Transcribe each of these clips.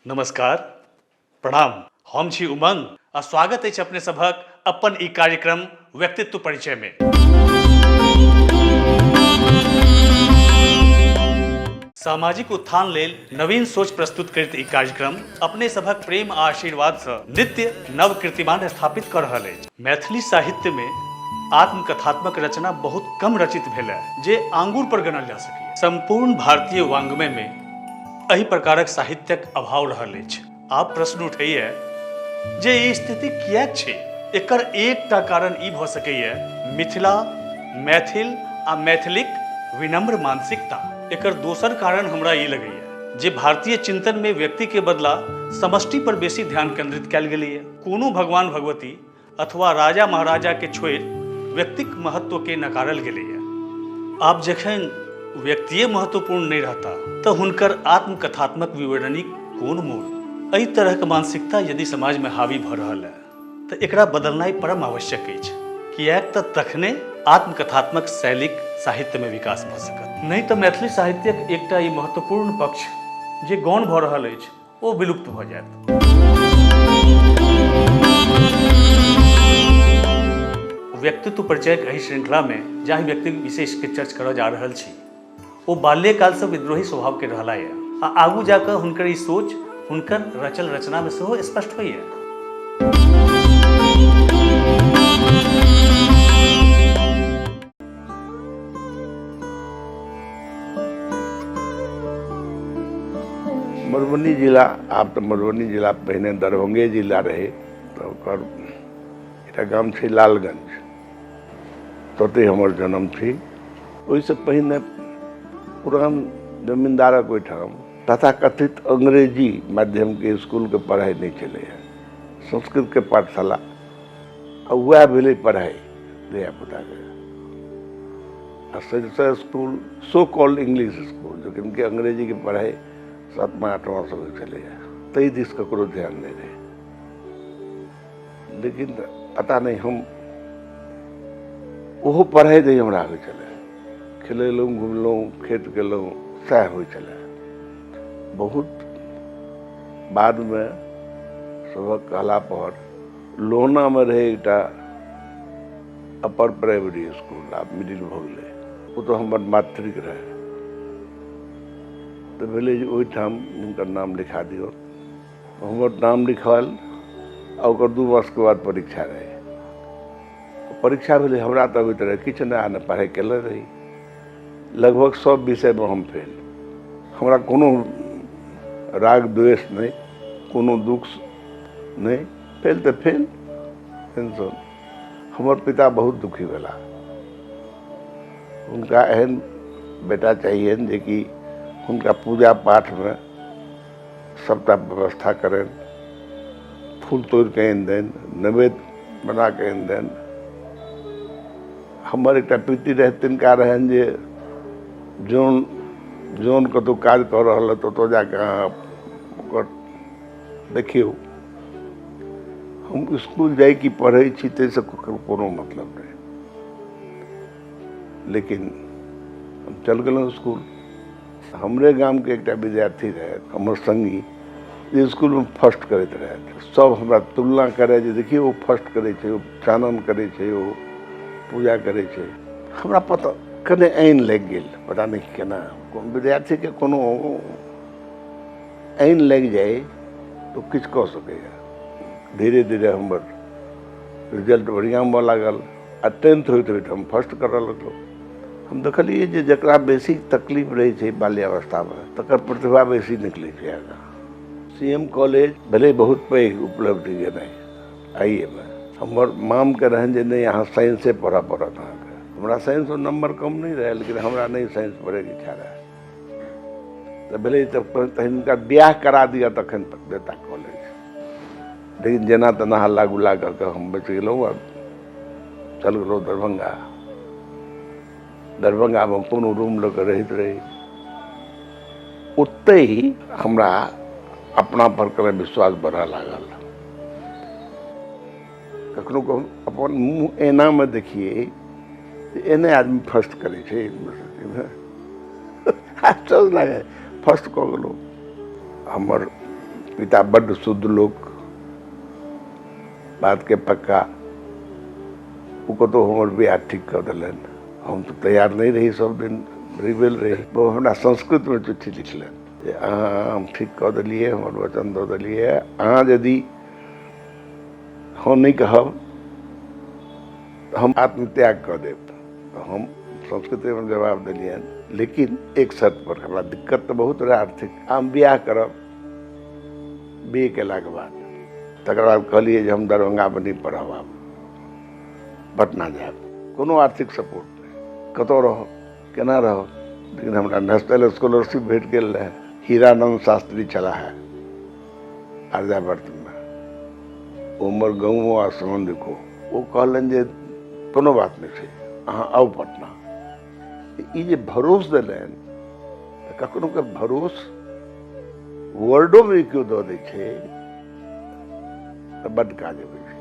नमस्कार, प्रणाम। हम छी उमंग आ स्वागत अछि अपने सभक अपन ई कार्यक्रम व्यक्तित्व परिचय में। सामाजिक उत्थान लेल नवीन सोच प्रस्तुत करैत ई कार्यक्रम अपने सभक प्रेम आ आशीर्वाद सँ नित्य नव कीर्तिमान स्थापित कऽ रहल अछि। मैथिली साहित्य में आत्मकथात्मक रचना बहुत कम रचित भेल है जे आंगुर पर गनल जा सकैए। संपूर्ण भारतीय वांग्मय में एहि प्रकारक साहित्यक अभाव रहल अछि। आब प्रश्न उठैए जे ई स्थिति किएक छै? एकर एकटा कारण ई भऽ सकैए मिथिला, मैथिल आ मैथिलीक विनम्र मानसिकता। एकर दोसर कारण हमरा ई लगैए जे भारतीय चिंतनमे व्यक्तिके बदला समष्टि पर बेसी ध्यान केंद्रित कयल गेलैए। कोनो भगवान भगवती अथवा राजा महाराजाके छोड़ि व्यक्तिक महत्वके नकारल गेलैए। आब जखन व्यक्तिए महत्वपूर्ण नहि रहता तऽ हुनकर आत्मकथात्मक विवरणीक कोन मोल? एहि तरहक मानसिकता यदि समाजमे हावी भऽ रहल है तऽ एकरा बदलनाइ परम आवश्यक अछि, किएक तऽ तखने आत्मकथात्मक शैलीक साहित्यमे विकास भऽ सकत। नहि तऽ मैथिली साहित्यक एकटा ई महत्वपूर्ण पक्ष जे गौण भऽ रहल अछि ओ विलुप्त भऽ जायत। व्यक्तित्व परिचयक एहि श्रृंखलामे जाहि व्यक्ति विशेषके चर्च करऽ जा रहल छी ओ बाल्यकालसँ विद्रोही स्वभावके रहला यऽ आ आगू जाकऽ हुनकर ई सोच हुनकर रचल रचनामे सेहो स्पष्ट होइए। मधुबनी जिला, आब तऽ मधुबनी जिला, पहिने दरभंगे जिला रहै, तऽ ओकर एकटा गाम छै लालगंज, ततहि हमर जन्म छै। ओहिसँ पहिने पुरान जमीन्दारक ओहिठाम तथाकथित अंग्रेजी माध्यमके इसकुलके पढ़ाइ नहि छलैए, संस्कृतके पाठशाला, आ वएह भेलै पढ़ाइ धियापुताके। आ Sarisar school, so called English school, जखन कि अंग्रेजीके पढ़ाइ सातमा आठमासँ होइ छलैए, ताहि दिस ककरो ध्यान नहि रहै। लेकिन पता नहि, हम ओहो पढ़ाइ नहि हमरा होइ छलै। खेलेलहुँ, घुमलहुँ, खेत गेलहुँ, सएह होइ छलै। बहुत बादमे सभक कहला पर लोहनामे रहै एकटा अपर प्राइमरी स्कूल, आब मिडिल भऽ गेलै, ओ तऽ हमर मातृक रहै। तऽ भेलै जे ओहिठाम हुनकर नाम लिखा दियौ। हमर नाम लिखायल आ ओकर 2 मासके बाद परीक्षा रहै। परीक्षा भेलै, हमरा तऽ अबैत रहै किछु नहि, आ ने पढ़ाइ केने रही। लगभग सब विषयमे हम फेल। हमरा कोनो राग द्वेष नहि, कोनो दुख नहि, फेल तऽ फेल, टेंशन। हमर पिता बहुत दुखी भेला। हुनका एहन बेटा चाहियनि जेकि हुनका पूजा पाठमे सबटा व्यवस्था करनि, फूल तोड़िके आनि देनि, नैवेद्य बना कऽ आनि देनि। हमर एकटा पिती रहथि, तिनका रहनि जे जौन जौन कतहु काज कऽ रहल हँ ततऽ जाकऽ अहाँ ओकर देखियौ। हम इसकुल जाइ कि पढ़ै छी ताहिसँ ककरो कोनो मतलब नहि, लेकिन हम चल गेलहुँ इसकुल। हमरे गामके एकटा विद्यार्थी रहथि, हमर सङ्गी, जे इसकुलमे फर्स्ट करैत रहथि। सब हमरा तुलना करै जे देखियौ ओ फर्स्ट करै छै, ओ चानन करै छै, ओ पूजा करै छै। हमरा पता कने ऐन लागि गेल, पता नहि केना कोन विद्यार्थीके कोनो ऐन लागि जाइ तऽ किछु कऽ सकैए। धीरे धीरे हमर रिजल्ट बढ़िआँ होमऽ लागल आ टेंथ होइत होइत हम फर्स्ट करऽ लगलहुँ। हम देखलियै जे जकरा बेसी तकलीफ रहै छै बाल्यावस्थामे तकर प्रतिभा बेसी निकलै छै आगाँ। सी एम कॉलेज भेलै बहुत पैघ उपलब्धि गेनाइ आइ ए मे। हमर मामके रहनि जे नहि, अहाँ साइंसे पढ़ऽ पड़त अहाँके। हमरा साइंसमे नम्बर कम नहि रहै, लेकिन हमरा नहि साइंस पढ़ैके इच्छा रहै। तऽ भेलै तऽ हिनका बियाह करा दिअ तखन देता कॉलेज। लेकिन जेना तेना हल्ला गुल्ला कऽ कऽ हम बचि गेलहुँ आ चल गेलहुँ दरभंगा। दरभंगामे कोनो रूम लऽ कऽ रहैत रही। ओतहि हमरा अपना पर कने विश्वास बढ़ऽ लागल। कखनो कखनो अपन मुँह एनामे देखियै जे एने आदमी फर्स्ट करै छै यूनिवर्सिटीमे। आश्चर्य लागै, फर्स्ट कऽ गेलहुँ। हमर पिता बड्ड शुद्ध लोक, बातके पक्का। ओ कतहु हमर बियाह ठीक कऽ देलनि। हम तऽ तैयार नहि रही, सब दिन रिबेल रही। ओ हमरा संस्कृतमे चिट्ठी लिखलनि जे अहाँ, हम ठीक कऽ देलियै, हमर वचन दऽ देलियै, अहाँ यदि हँ नहि कहब तऽ हम आत्मत्याग कऽ देब। तऽ हम संस्कृतमे जवाब देलियनि, लेकिन एक शर्त पर। हमरा दिक्कत तऽ बहुत रहै आर्थिक। हम बियाह करब बी ए केलाके बाद। तकर बाद कहलियै जे हम दरभंगामे नहि पढ़ब, आब पटना जायब। कोनो आर्थिक सपोर्ट नहि, कतऽ रहब, केना रहब? लेकिन हमरा नेशनल स्कॉलरशिप भेट गेल रहै। हीरानन्द शास्त्री छलाह आर्यावर्तमे, ओ हमर गाँवो आ सम्बन्धिको। ओ कहलनि जे कोनो बात नहि छै, अहाँ आउ पटना। ई जे भरोस देलनि, तऽ कखनो के भरोस वर्डोमे केओ दऽ दै छै तऽ बड्ड काज अबै छै।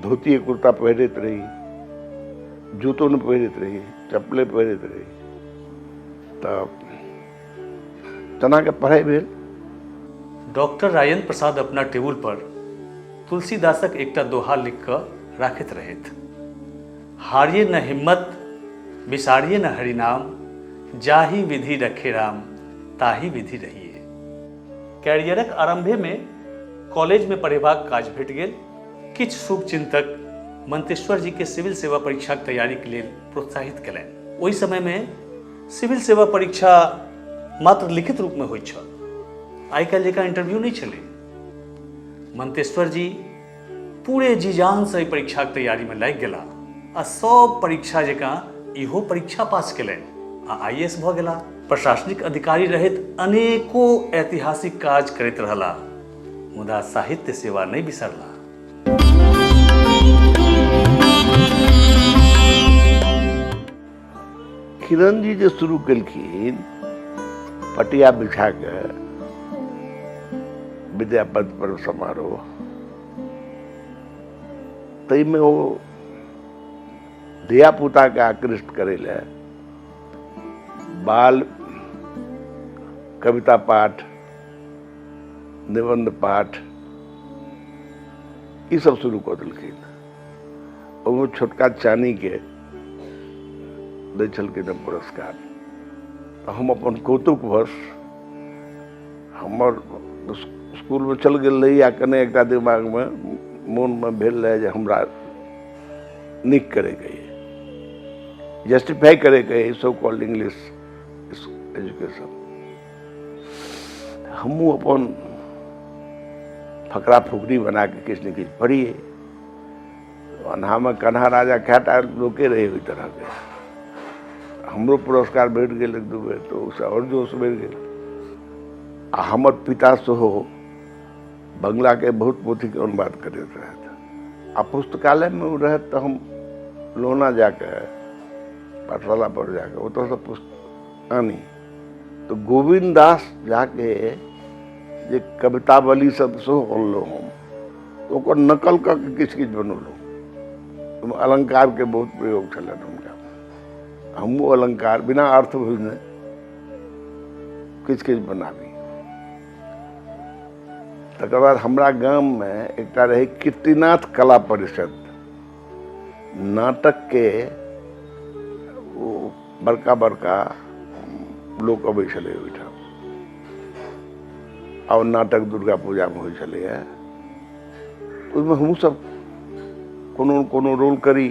धोती कुर्ता पहिरैत रही, जूतो नहि पहिरैत रही, चप्पले पहिरैत रही। तऽ तेनाके पढ़ाइ भेल। डॉक्टर राजेंद्र प्रसाद अपना टेबुल पर तुलसीदासक एकटा दोहा लिख कऽ राखैत रहथि, हारिये न हिम्मत बिसारिये न हरिनाम, जाहि विधि रखे राम ताहि विधि रहिए। कैरियरक आरंभेमे कॉलेजमे पढ़ेबाक काज भेट गेल। किछु शुभचिंतक मंतेश्वर जीके सिविल सेवा परीक्षाक तैयारीक लेल प्रोत्साहित कयलनि। ओहि समयमे सिविल सेवा परीक्षा मात्र लिखित रूपमे होइत छल, आइ काल्हि जकाँ इंटरव्यू नहि छलै। मंतेश्वर जी पूरे जी जानसँ एहि परीक्षाक तैयारीमे लागि गेलाह आ सब परीक्षा जकाँ इहो परीक्षा पास केलनि आ आई ए एस भऽ गेलाह। प्रशासनिक अधिकारी रहैत अनेको ऐतिहासिक काज करैत रहलाह, मुदा साहित्य सेवा नहि बिसरलाह। किरण जी जे शुरू केलखिन पटिया बिछा के विद्यापति पर्व समारोह, ताहिमे ओ धियापुताके आकृष्ट करै लए बाल कविता पाठ, निबंध पाठ, ई सब शुरू कऽ देलखिन। ओहिमे छोटका चानीके दै छलखिन हेँ पुरस्कार। तऽ हम अपन कौतुकवश हमर इसकुलमे चलि गेल रही आ कने एकटा दिमागमे मोनमे भेल रहै जे हमरा नीक करैके अइ, जस्टिफाइ करैके अइ सो कॉल्ड इंग्लिश एजुकेशन। हमहूँ अपन फकरा फुकरी बना कऽ किछु ने किछु पढ़ियै। अन्हामे कन्हा राजा कएटा लोके रहै ओहि तरहके। हमरो पुरस्कार भेट गेल एक दू बेर, तऽ ओहिसँ आओर जोश बढ़ि गेल। आ हमर पिता सेहो बंगलाके बहुत पोथीके अनुवाद करैत रहथि आ पुस्तकालयमे ओ रहथि, तऽ हम लोहना जाकऽ, पाठशाला पर जाकऽ ओतऽसँ पुस्तक आनी। तऽ गोविन्द दास झाके जे कवितावली सब सेहो अनलहुँ हम, ओकर नकल कऽ के किछु किछु बनौलहुँ। ओहिमे अलङ्कारके बहुत प्रयोग छलनि हुनका। हमहूँ अलङ्कार बिना अर्थ बुझने किछु किछु बनाबी। तकर बाद हमरा गाममे एकटा रहै कीर्तिनाथ कला परिषद, नाटकके ओ बड़का बड़का लोक अबै छलै ओहिठाम आ नाटक दुर्गा पूजामे होइ छलैए। ओहिमे हमहूँसभ कोनो कोनो रोल करी।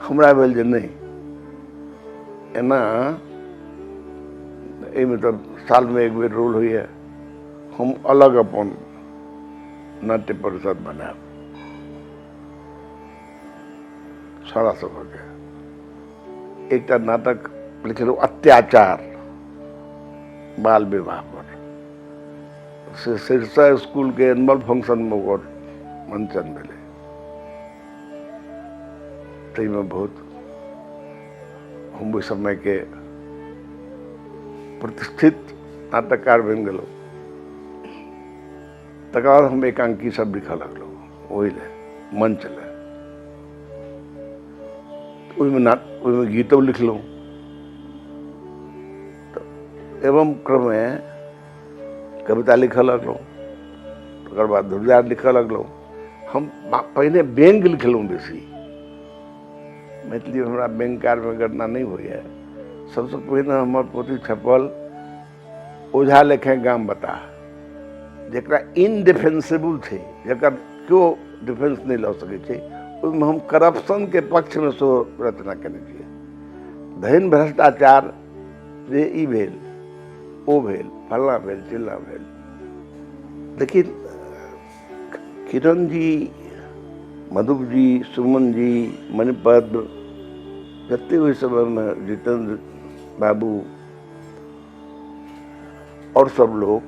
हमरा भेल जे नहि, एना एहिमे तऽ सालमे एक बेर रोल होइए, हम अलग अपन नाट्य परिषद बनायब छौड़ा सभके। एकटा नाटक लिखलहुँ अत्याचार बाल विवाह पर, से सिरसा स्कूलके एनुअल फंक्शनमे ओकर मंचन भेलै। ताहिमे बहुत हम ओहि समयके प्रतिष्ठित नाटककार बनि गेलहुँ। तकर बाद हम एकांकी सब लिखऽ लगलहुँ ओहि लए, मंच लए। ओहिमे ना ओहिमे गीतो लिखलहुँ। तऽ एवं क्रमे कविता लिखऽ लगलहुँ, तकर बाद धुरजार लिखऽ लगलहुँ। हम पहिने व्यंग्य लिखलहुँ बेसी, मैथिली हमरा व्यंग्यकारमे गणना नहि होइए। सबसँ पहिने हमर पोथी छपल ओझा लेखे गाम बता, जकरा इनडिफेंसिबल छै, जकर केओ डिफेंस नहि लऽ सकै छै, ओहिमे हम करप्शनके पक्षमे सेहो रचना केने छियै। धन भ्रष्टाचार जे ई भेल ओ भेल फल्लाँ भेल चिल्लाँ भेल। लेकिन किरण जी, मधुप जी, सुमन जी, मणिपद्म, जते ओहि समयमे जितेंद्र बाबू आओर सब लोक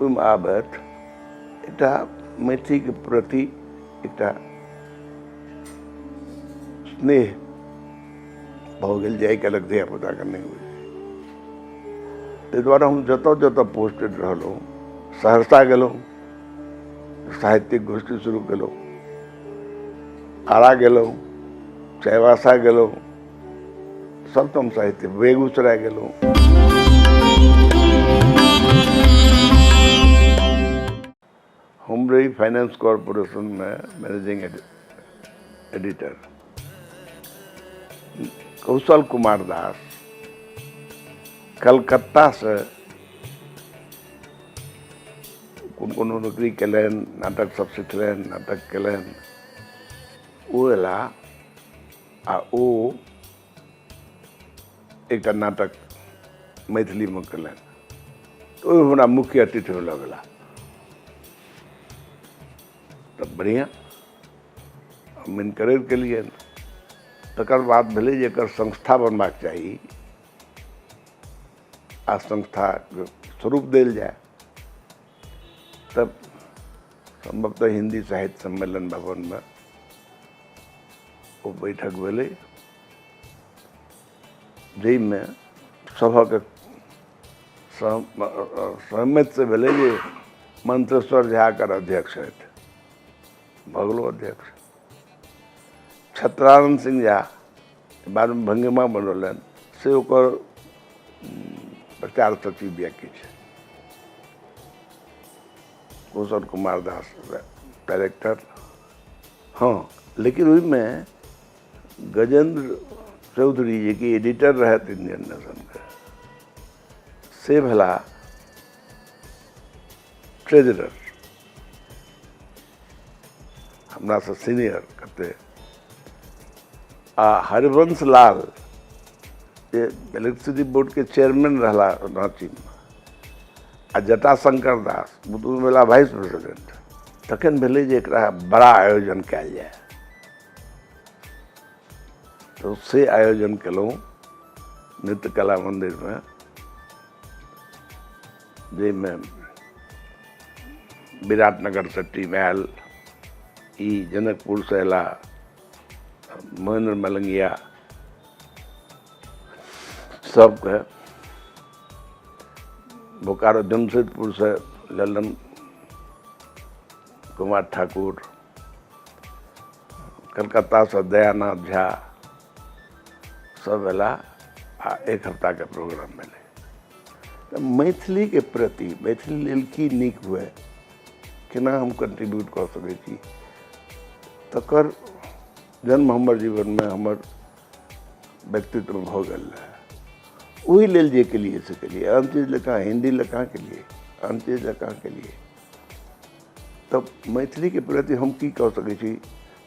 ओहिमे आबथि, एकटा मैथिलीके प्रति एकटा स्नेह भऽ गेल जे आइ काल्हिक धियापुताके नहि होइ छै। ताहि दुआरे हम जतऽ जतऽ पोस्टेड रहलहुँ, सहरसा गेलहुँ, साहित्यिक गोष्ठी शुरू केलहुँ, आरा गेलहुँ, चाईबासा गेलहुँ, सप्तम साहित्य बेगूसराय गेलहुँ। हम रही finance कॉरपोरेशनमे managing editor. Kaushal Kumar Das कलकत्तासँ कोन कोनो नौकरी केलनि, नाटक सब सिखलनि, नाटक केलनि, ओ अयला आ ओ एकटा नाटक मैथिलीमे केलनि, तऽ ओहिमे हमरा मुख्य अतिथिमे लऽ गेला। तऽ बढ़िआँ हम इनकरेज केलियनि। तकर बाद भेलै जे एकर संस्था बनबाक चाही आ संस्थाके स्वरूप देल जाय। तब सम्भवतः हिन्दी साहित्य सम्मेलन भवनमे ओ बैठक भेलै, जाहिमे सभक सहमतिसँ भेलै जे मंत्रेश्वर झा एकर अध्यक्ष छथि, भऽ गेलौ अध्यक्ष। छत्रानंद सिंह झा बादमे भंगिमा बनौलनि, से ओकर प्रचार सचिव या किछु। कौशल कुमार दास डायरेक्टर। हँ, लेकिन ओहिमे गजेंद्र चौधरी जे कि एडिटर रहथि इंडियन नेशनके, से भेला ट्रेजरर, हमरासँ सीनियर कते। आ हरिवंश लाल जे इलेक्ट्रिसिटी बोर्डके चेयरमैन रहला राँचीमे, आ जटाशंकर दास दुनू भेला वाइस प्रेसिडेंट। तखन भेलै जे एकरा बड़ा आयोजन कयल जाय, तऽ से आयोजन केलहुँ नृत्य कला मन्दिरमे, जाहिमे विराटनगरसँ टीम आयल, ई जनकपुरसँ अयला महेन्द्र मलंगिया, सबके बोकारो जमशेदपुरसँ ललन कुमार ठाकुर, कलकत्तासँ दयानाथ झा, सब अयला आ एक हफ्ताके प्रोग्राम भेलै। तऽ मैथिलीके प्रति, मैथिली लेल की नीक हुए, केना हम कंट्रीब्यूट कऽ सकै छी, तकर जन्म हमर जीवनमे, हमर व्यक्तित्व भऽ गेल रहए। ओहि लेल जे केलियै से केलियै, आन चीज लए कहाँ, हिन्दी लए कहाँ केलियै, आन चीज लए कहाँ केलियै। तऽ मैथिलीके प्रति हम की कऽ सकै छी?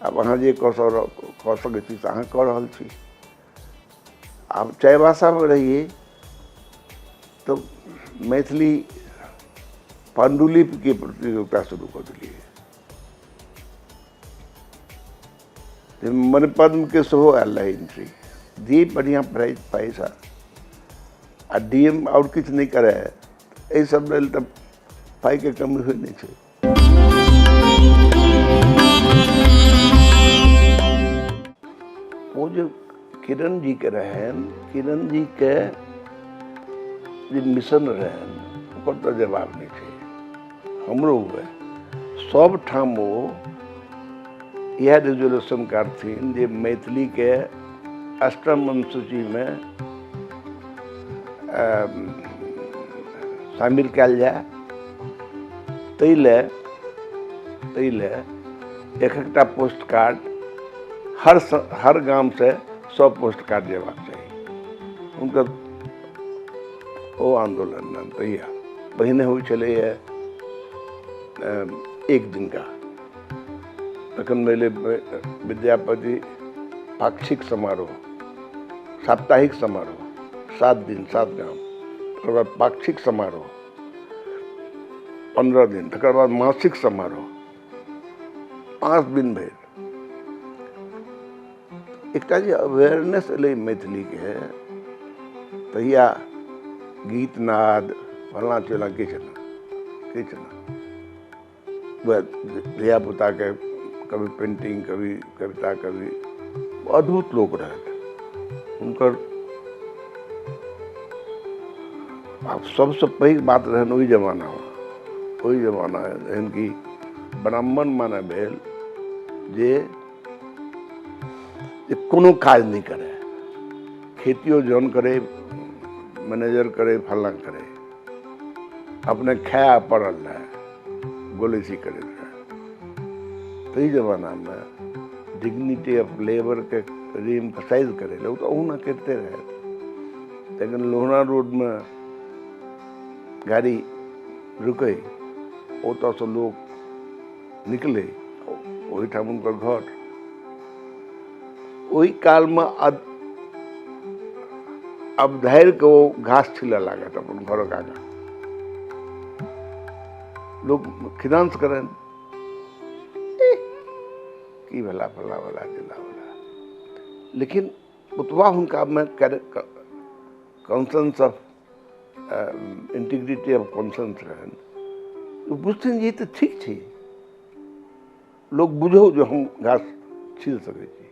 आब अहाँ जे कऽ सकै छी से अहाँ कऽ रहल छी। आब चाईबासामे रहियै तऽ मैथिली पांडुलिपिके प्रतियोगिता शुरू कऽ देलियै। मणिपद्मके सेहो आयल रहै एंट्री, जे बढ़िआँ प्राइज पैसा आ डी एम आओर किछु नहि करय, एहि सब लेल तऽ पाइके कमी होइ नहि छै। ओ जे किरण जीके रहनि, किरण जीके जे मिशन रहनि ओकर तऽ जवाब नहि छै। हमरो हुए सब ठाम ओ इएह रिजोल्यूशन करथिन जे मैथिलीके अष्टम अनुसूचीमे शामिल कयल जाय। ताहि लए एक एकटा पोस्ट कार्ड हर गामसँ 100 पोस्ट कार्ड जेबाक चाही। हुनकर ओ आन्दोलन तहिया पहिने होइ छलैए एक दिनका, तखन भेलै विद्यापति पाक्षिक समारोह, साप्ताहिक समारोह, 7 दिन 7 गाम, तकर बाद पाक्षिक समारोह 15 दिन, तकर बाद मासिक समारोह 5 दिन भेल। एकटा जे अवेयरनेस एलै मैथिलीके, तहिया गीत नाद फल्लाँ चिल्लाँ किछु नहि, किछु नहि। वएह धियापुताके कभी पेंटिंग, कभी कविता, कभी अद्भुत लोक रहथि हुनकर। आब सबसँ पैघ बात रहनि ओहि जमानामे, ओहि जमाना एहन कि ब्राह्मण माने भेल जे कोनो काज नहि करै, खेतियो जन करै, मैनेजर करै, फल्लाँ करै, अपने खाय पड़ल रहै, गोलैसी करैत रहै। ताहि जमानामे डिग्निटी ऑफ लेबरके रीएम्फसाइज करै लए ओ तऽ ओहुना करिते रहै। लेकिन लोहना रोडमे गाड़ी रुकै, ओतऽसँ लोक निकलै, ओहिठाम हुनकर घर। ओहि कालमे अब धरि के ओ घास छिलऽ लागत अपन घरक आगाँ, लोक खिदांस करनि, की भेला फल्ला वाला चिल्ला वाला। लेकिन ओतबा हुनकामे conscience of integrity of conscience रहनि, ओ बुझथिन जे ई तऽ ठीक छै, लोक बुझौ जे हम घास छील सकै छी,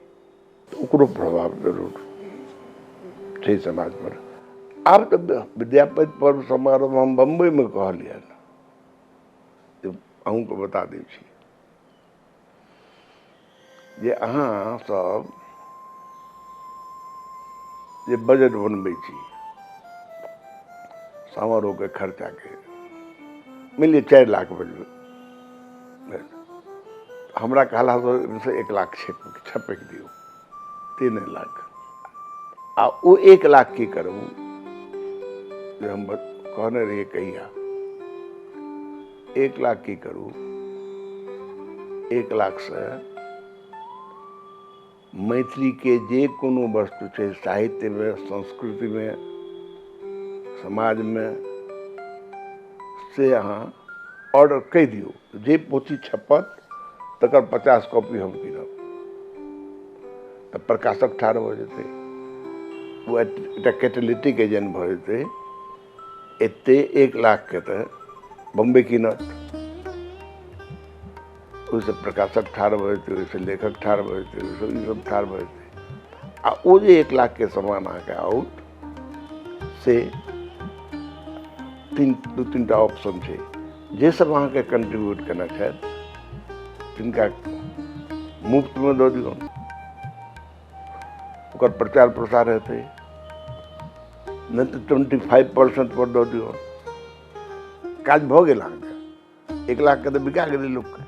तऽ ओकरो प्रभाव जरूर छै समाज पर। आब तऽ विद्यापति पर्व समारोह हम बम्बईमे कहलियनि जे अहूँके बता दै छी जे अहाँ सब जे बजट बनबै छी समारोहके खर्चाके, मानि लिअ 4 लाख बजट, हमरा कहलासँ 1 लाख छपकि दियौ, 3 लाख, आ ओ 1 लाख की करू जे हम कहने रहियै कहिया, 1 लाख की करू, 1 लाखसँ मैथिलीके जे कोनो वस्तु छै साहित्यमे, संस्कृतिमे, समाजमे, से अहाँ ऑर्डर कहि दियौ, जे पोथी छपत तकर 50 कॉपी हम कीनब। तऽ प्रकाशक ठाढ़ भऽ जेतै, ओ एकटा कैटलिटिक एजेंट भऽ जेतै। एते 1 लाखके तऽ बम्बई कीनत, ओहिसँ प्रकाशक ठाढ़ भऽ जेतै, ओहिसँ लेखक ठाढ़ भऽ जेतै, ओहिसँ ईसभ ठाढ़ भऽ जेतै। आ ओ जे 1 लाखके सामान अहाँके आउत, से 2-3 टा ऑप्शन छै, जे सब अहाँके कंट्रीब्यूट केने छथि तिनका मुफ्तमे दऽ दियौ, ओकर प्रचार प्रसार हेतै, नहि तऽ 25% पर दऽ दियौ, काज भऽ गेल अहाँके। 1 लाखके तऽ बिका गेलै लोकके।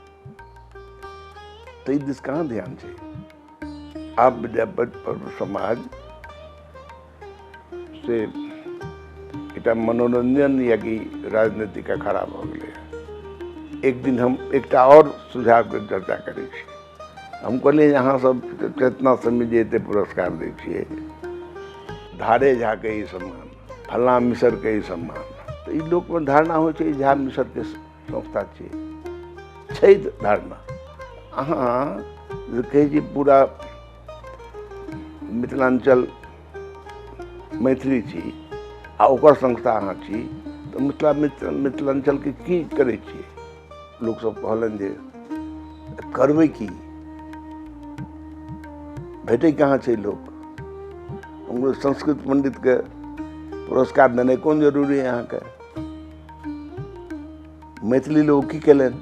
ताहि दिस कहाँ ध्यान छै? आब विद्यापति पर्व समाज से एकटा मनोरंजन या कि राजनीतिक अखाड़ा भऽ गेलै। एक दिन हम एकटा आओर सुझावके चर्चा करै छी। हम कहलियै जे अहाँ सब चेतना समिति जे एते पुरस्कार दै छियै, धारे झाके ई सम्मान, फल्लाँ मिसरके ई सम्मान, तऽ ई लोकमे धारणा होइ छै झा मिसरके संस्था छियै, छै धारणा। अहाँ जे कहै छी पूरा मिथिलाञ्चल मैथिली छी आ ओकर संस्था अहाँ छी, तऽ मिथिलाञ्चलके की करै छियै? लोकसभ कहलनि जे करबै की, भेटै कहाँ छै लोक? हमरो संस्कृत पण्डितके पुरस्कार देनाइ कोन जरूरी है अहाँके? मैथिली लोक की केलनि?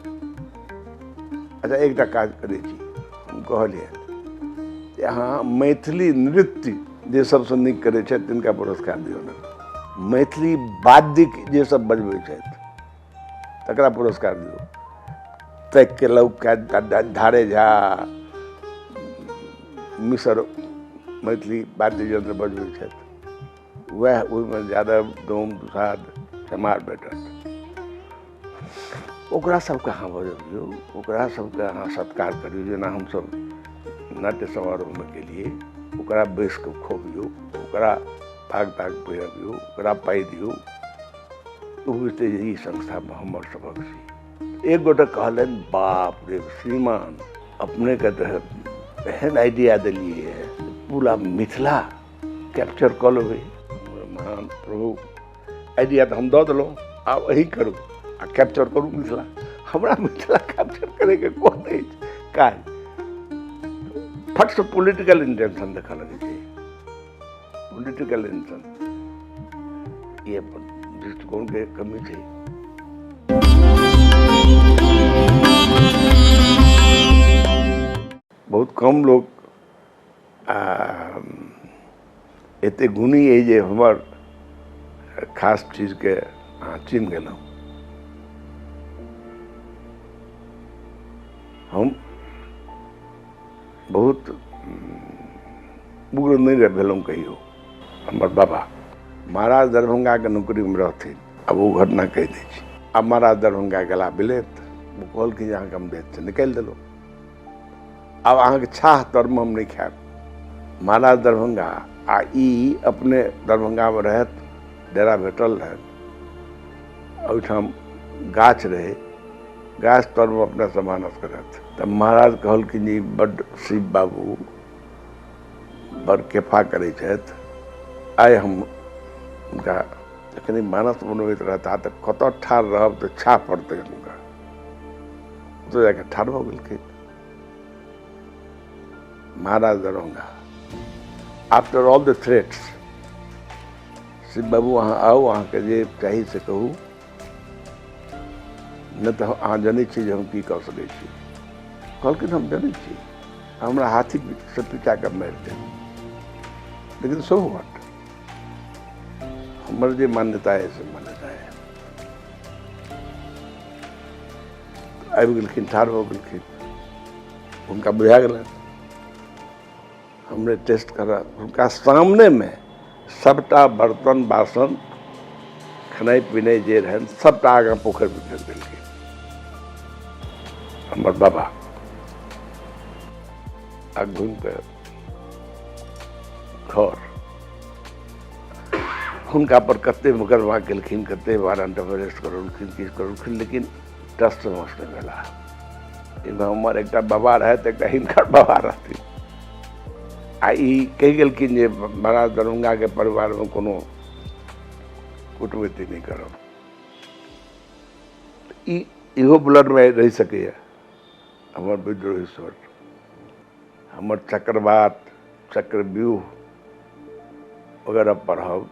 अच्छा एकटा काज करै छी, हम कहलियनि जे अहाँ मैथिली नृत्य जे सबसँ नीक करै छथि तिनका पुरस्कार दियौ ने, मैथिली वाद्य जे सब बजबै छथि तकरा पुरस्कार दियौ। ताकि के लौक धारे झा मिसर मैथिली वाद्य यंत्र बजबै छथि, वएह ओहिमे ज्यादा डोम दुसाध चमार भेटत। ओकरा सबके अहाँ बजबियौ, ओकरा सबके अहाँ सत्कार करियौ, जेना हमसब नाट्य समारोहमे गेलियै, ओकरा बैस कऽ खुअबियौ, ओकरा पाग ताग पहिरबियौ, ओकरा पाइ दियौ, ओ बुझतै जे ई संस्थामे हमर सबक छी। एक गोटे कहलनि, बाप रे श्रीमान, अपनेके तऽ एहन आइडिया देलियै पूरा मिथिला कैप्चर कऽ लेबै। महान प्रभु, आइडिया तऽ हम दऽ देलहुँ, आब अहीं करू आ कैप्चर करू मिथिला। हमरा मिथिला कैप्चर करैके कोन अछि काज? फटसँ पॉलिटिकल इंटेंशन देखऽ लगै छै, पॉलिटिकल इंटेंशन। ई अपन दृष्टिकोणके कमी छै। बहुत कम लोक एते गुणी अइ जे हमर खास चीजके अहाँ चिन्ह गेलहुँ। हम बहुत उग्र नहि भेलहुँ कहियो। हमर बाबा महाराज दरभंगाके नौकरीमे रहथिन। आब ओ घटना कहि दै छी। आब महाराज दरभंगा गेला बिलेत, ओ कहलखिन जे अहाँके हम देहसँ निकालि देलहुँ, आब अहाँके छाह तरमे हम नहि खायब। महाराज दरभंगा आ ई अपने दरभंगामे रहथि, डेरा भेटल रहनि, ओहिठाम गाछ रहै, गाछ तरमे अपनेसँ मानस करथि। तऽ महाराज कहलखिन जे ई बड्ड शिव बाबू बड़ केफा करै छथि, आइ हम हुनका जखन मानस बनबैत रहता तऽ कतऽ ठाढ़ रहब तऽ छाह पड़तै हुनका। ओतऽ जाकऽ ठाढ़ भऽ गेलखिन महाराज Darbhanga. After all the threats, Shiv बाबू अहाँ आउ, अहाँके जे चाही से कहू, नहि तऽ अहाँ जनै छी जे हम की कऽ सकै छी। कहलखिन हम जनै छी, हमरा हाथीसँ पिटा कऽ मारि देब, लेकिन सो what, हमर जे मान्यता है से मान्यता है। आबि गेलखिन, ठाढ़ भऽ गेलखिन, हुनका बुझा गेलनि हमरे टेस्ट कर। हुनका सामनेमे सबटा बर्तन बासन खेनाइ पिनाइ जे रहनि सबटा आगाँ पोखरिमे फेक देलखिन हमर बाबा। आ घुमि कऽ घर हुनका पर कते मुकदमा केलखिन, कते वारंट ऑफ अरेस्ट करौलखिन, किछु करौलखिन, लेकिन टस मस नहि भेला। एहिमे हमर एकटा बाबा रहथि, एकटा हिनकर बाबा रहथिन। आ ई कहि गेलखिन जे महाराज दरभंगाके परिवारमे कोनो कुटमैती नहि करब। ई इहो ब्लडमे रहि सकैए हमर विद्रोही स्वर, हमर चक्रवात, चक्रव्यूह वगैरह पढ़ब,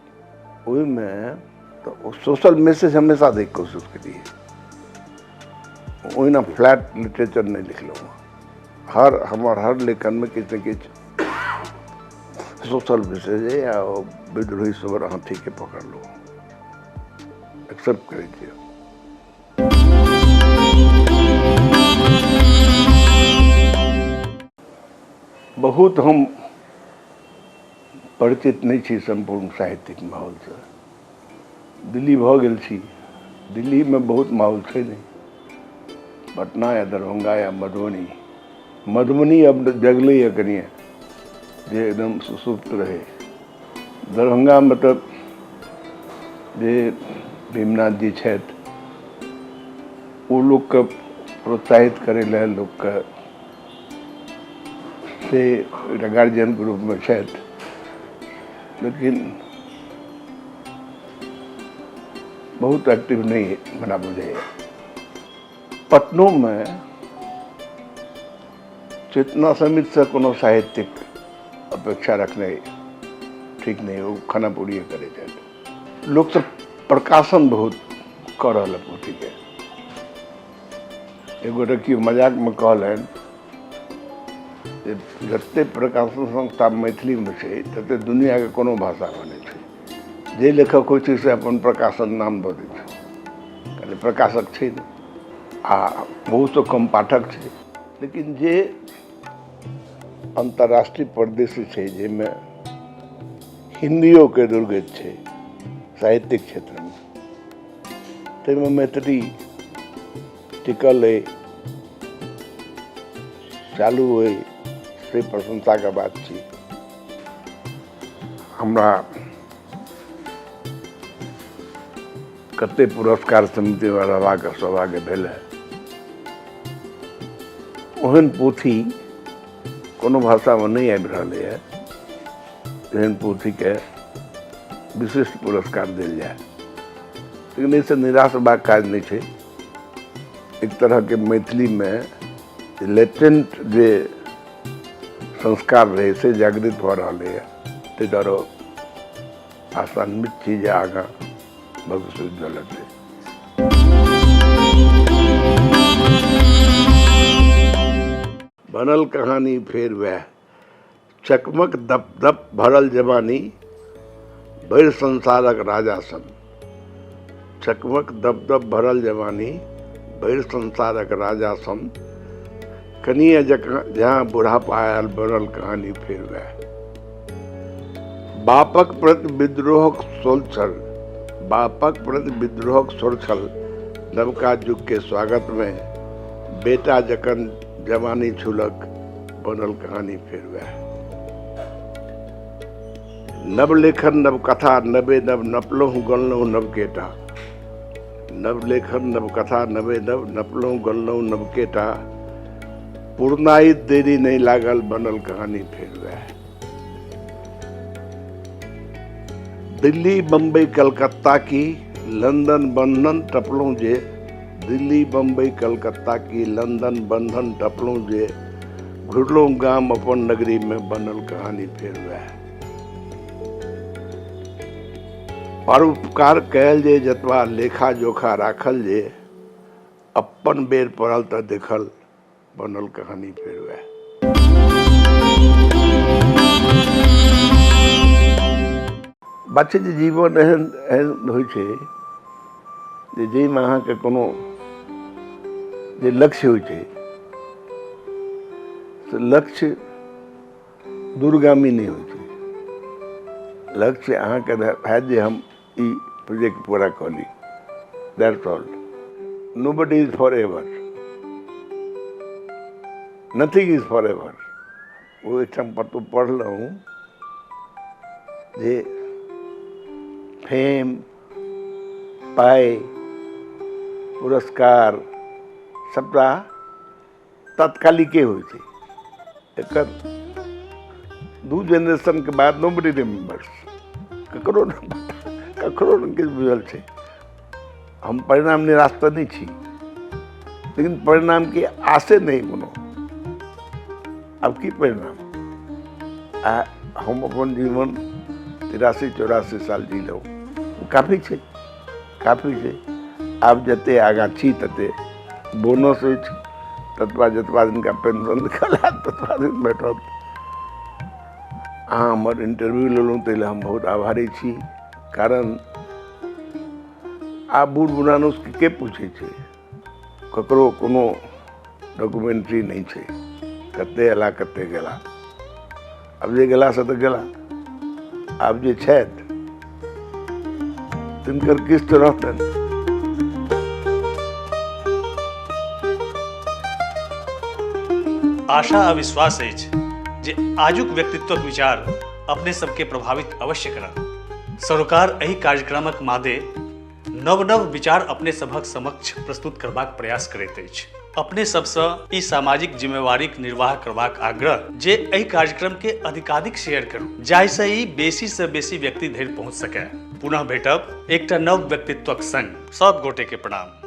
ओहिमे तऽ ओ सोशल मैसेज हमेशा दैके कोशिश केलियै। ओहिना फ्लैट लिटरेचर नहि लिखलहुँ। हमर हर लेखनमे किछु ने किछु सोशल मैसेज अइ। आ ओ विद्रोही स्वर अहाँ ठीके पकड़लहुँ, एक्सेप्ट करै छियै। बहुत हम परिचित नहि छी सम्पूर्ण साहित्यिक माहौलसँ। दिल्ली भऽ गेल छी, दिल्लीमे बहुत माहौल छै नहि। पटना या दरभंगा या मधुबनी, मधुबनी अब जगलैए कनिए, जे एकदम सुसुप्त रहै। दरभंगामे तऽ जे भीमनाथ जी छथि, ओ लोकके प्रोत्साहित करै लए लोकके से एकटा गार्जियनके रूपमे छथि, लेकिन बहुत एक्टिव नहि हमरा बुझाइए। पटनोमे चेतना समितिसँ कोनो साहित्यिक अपेक्षा रखनाइ ठीक नहि, ओ खानापूरिए करै छथि। लोकसभ प्रकाशन बहुत कऽ रहल है पोथीके। एगोटा केओ मजाकमे कहलनि जे जतेक प्रकाशन संस्था मैथिलीमे छै ततेक दुनिआँके कोनो भाषामे नहि छै। जे लेखक होइ छै से अपन प्रकाशन नाम दऽ दै छै, कहले प्रकाशक छै ने, आ बहुत कम पाठक छै। लेकिन जे अन्तर्राष्ट्रीय परिदृश्य छै जाहिमे हिन्दियोके दुर्गति छै साहित्यिक क्षेत्रमे, ताहिमे मैथिली टिकल अइ, चालू अइ, से प्रशंसाके बात छी। हमरा कते पुरस्कार समितिमे रहबाक सौभाग्य भेल है। ओहन पोथी कोनो भाषामे नहि आबि रहलैए एहन पोथीके विशिष्ट पुरस्कार देल जाय, लेकिन एहिसँ निराश होबाक काज नहि छै। एक तरहके मैथिलीमे लेटेंट जे संस्कार रहै से जागृत भऽ रहलैए, ताहि दुआरे आशान्वित छी जे आगाँ भविष्य उज्जवल हेतै। बनल कहानी फेर वएह, चकमक दप दप भरल जवानी, भरि संसारक राजा सन। चकमक दप दप भरल जवानी, भरि संसारक राजा सन। कनिए जकाँ जहाँ बुढ़ापा आयल, बनल कहानी फेर वएह। बापक प्रति विद्रोहक स्वर छल, बापक प्रति विद्रोहक स्वर छल नवका युग के स्वागत में। बेटा जखन जवानी छुलक, बनल कहानी फेर वएह। नव लेखन नव कथा नवे नव नपलहुँ गनलहुँ नवकेटा। नव लेखन नव कथा नवे नव नपलहुँ गनलहुँ नवकेटा। पूर्णाइत देरी नहि लागल, बनल कहानी फेर वएह। दिल्ली बम्बई कलकत्ता की लंदन बंधन टपलहुँ जे, दिल्ली बम्बई कलकत्ता की लंदन बंधन टपलहुँ जे, घुरलहुँ गाम अपन नगरी में, बनल कहानी फेर वएह। परोपकार कयल जे जतबा लेखा जोखा राखल जे, अपन बेर पड़ल तऽ देखल, बनल कहानी फेर वएह। बात छै जे जीवन एहन एहन होइ छै जे जाहिमे अहाँके कोनो जे लक्ष्य होइ छै से लक्ष्य दूरगामी नहि होइ छै। लक्ष्य अहाँके हैत जे हम ई प्रोजेक्ट पूरा कऽ ली, that's all. Nobody is forever, nothing is forever. ओ एकठाम कतहु पढ़लहुँ जे फेम, पाइ, पुरस्कार सबटा तात्कालिके होइ छै। एकर दू जेनरेशनके बाद नोबडी रिमेम्बर्स, ककरो नहि पता, ककरो नहि किछु बुझल छै। हम परिणाम निराश तऽ नहि छी, लेकिन परिणामके आशे नहि कोनो। आब की परिणाम? आ हम अपन जीवन 83 84 साल जीलहुँ, ओ काफी छै, काफी छै। आब जते आगाँ छी तते बोनस अछि, ततबा जतबा दिनका पेंशन लिखल हैत ततबा दिन भेटत। अहाँ हमर इंटरव्यू लेलहुँ ताहि लए हम बहुत आभारी छी, कारण आब बूढ़ बुढ़ानुसके के पूछै छै, ककरो कोनो डॉक्यूमेंट्री नहि छै, कते अयला कते गेला। आब जे गेला से तऽ गेला, आब जे छथि तिनकर किस्त रहतनि। आशा आ विश्वास अछि जे आजुक व्यक्तित्वक विचार अपने सबके प्रभावित अवश्य करत। सरोकार एहि कार्यक्रमक मादे नव नव विचार अपने सभक समक्ष प्रस्तुत करबाक प्रयास करैत अछि। अपने सबसँ ई सामाजिक जिम्मेवारीक निर्वाह करबाक आग्रह जे एहि कार्यक्रम के अधिकाधिक शेयर करू, जाहिसँ ई बेसी सँ बेसी व्यक्ति धरि पहुँच सकय। पुनः भेटब एकटा नव व्यक्तित्वक संग। सब गोटे के प्रणाम।